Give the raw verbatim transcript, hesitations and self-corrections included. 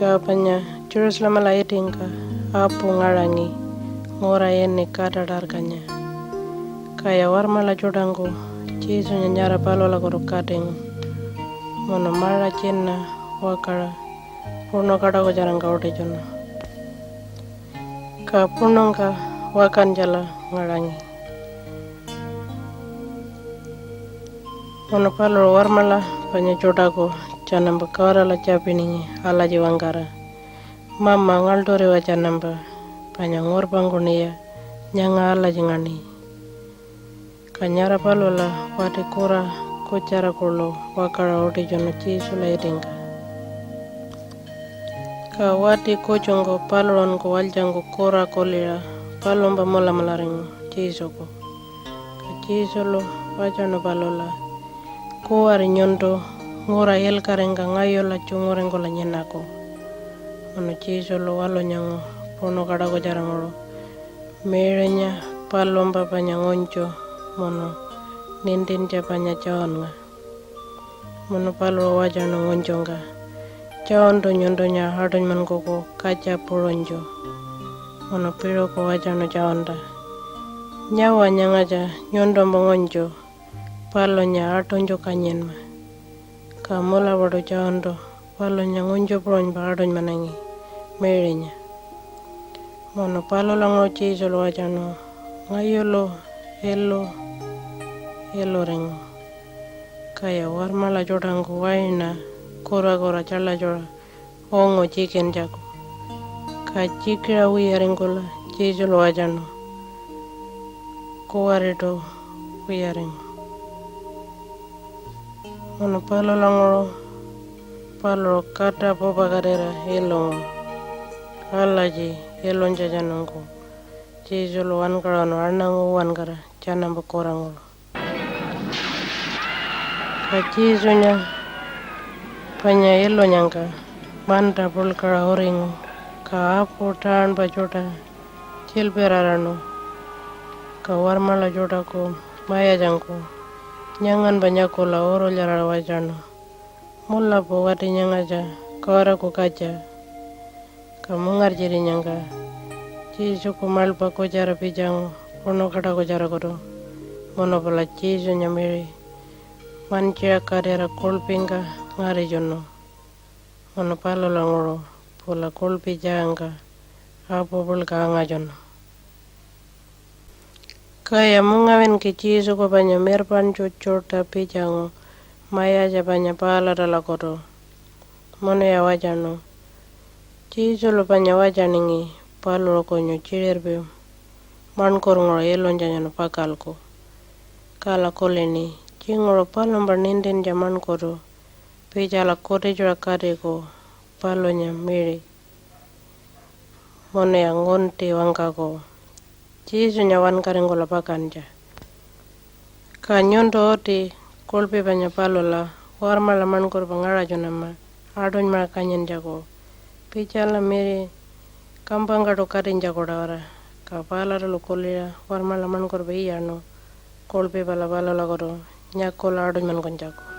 Ka panya Jerusalemala itingka apu ngaṟangi ngura ini Katatarkanya. Kaya warmaḻa tjuṯangku Jesunya nyara palulakutu katingu munu maṟa tjina wakaṟa puṉu kaṯakutjarangka utitjunu. Ka puṉungka wakantjala ngaṟangi. Munu paluṟu warmaḻa panya tjuṯaku tjanampa Godala tjapiningi alatji wangkara, "Mama, ngaḻṯuriwa tjanampa, panya ngurpangkuṉiya nyanga alatji ngaṉi." Ka nyara palula wati kura kutjara kuḻu wakaṟa utitjunu Jesula itingka. Ka wati kutjungku paluṟunku walytjangku kura kuliṟa palumpa mulamularingu Jesuku. Ka Jesulu watjanu palula, "Kuwari nyuntu ngura ilkaṟingka ngayula tjunguringkula nyinaku." Munu Jesulu walunyangu puṉu kaṯakutjaranguṟu Mary-nya palumpa panya ngunytju munu nintintja panya Johnnga. Munu paluṟu watjanu ngunytjungka, "Johntu nyuntunya aṯunymankuku katja puṟunytju." Munu piṟuku watjanu Johnta, "Nyawa nyangatja nyuntumpa ngunytju, palunya aṯunytju kanyinma." Ka mulapaṯu Johntu palunya ngunytju puṟunypa aṯunymanangi Mary-nya. Munu palulanguṟu Jesulu watjanu, "Ngayulu ilu iluringu." Kaya warmaḻa tjuṯangku waina kurakura tjaḻatjuṟa ungu tjikintjaku. Ka tjikiṟa wiyaringkula Jesulu watjanu, "Kuwariṯu wiyaringu." Munu palulanguṟu paluṟu kata pupakatira ilungu alatji ilunytjatjanungku Jesulu wankaṟunu aṉangu uwankara tjanampa kuranguṟu. Ka Jesunya panya ilunyangka manta puḻkaṟa uringu, ka apu taaṉpa tjuṯa tjilpiraraṉu. Ka warmaḻa tjuṯaku mayatjangku nyanganpa nyakula urulyaraṟa waitjaṉu, "Mulapa wati nyangatja Godaku katja." Ka mungartjirinyangka Jesuku maḻpa kutjara pitjangu puṉu kaṯakutjarakutu munu pula Jesunya Mary mantjiṟa katira kuḻpingka ngaritjunu munu palulanguṟu pula kuḻpi tjaangka apu puḻka angatjunu. Kaya mungawinki Jesuku panya mirpaṉtju tjuṯa pitjangu mayatja panya Pilate-alakutu munuya watjaṉu, "Jesulu panya watjaningi paluṟu kunyu tjiṟirpi maṉkurnguṟu ilunytjatjanu pakalku." Kala kulini, "Tjinguṟu palumpa nintintja maṉkurtu pitjala kutitjuṟa katiku palunya Mary, munuya ngunti wangkaku Jesunya wankaringkula pakantja. Ka nyuntu uti kuḻpi panya palula warmaḻa maṉkurpa ngaṟatjunama aṯunymaṟa kanyintjaku, pitjala Mary kampangkaṯu katinytjaku-tawara." Ka Pilate-alu kuliṟa warmaḻa maṉkurpa iyaṉu kuḻpi pala palulakutu nyakula aṯunymankunytjaku.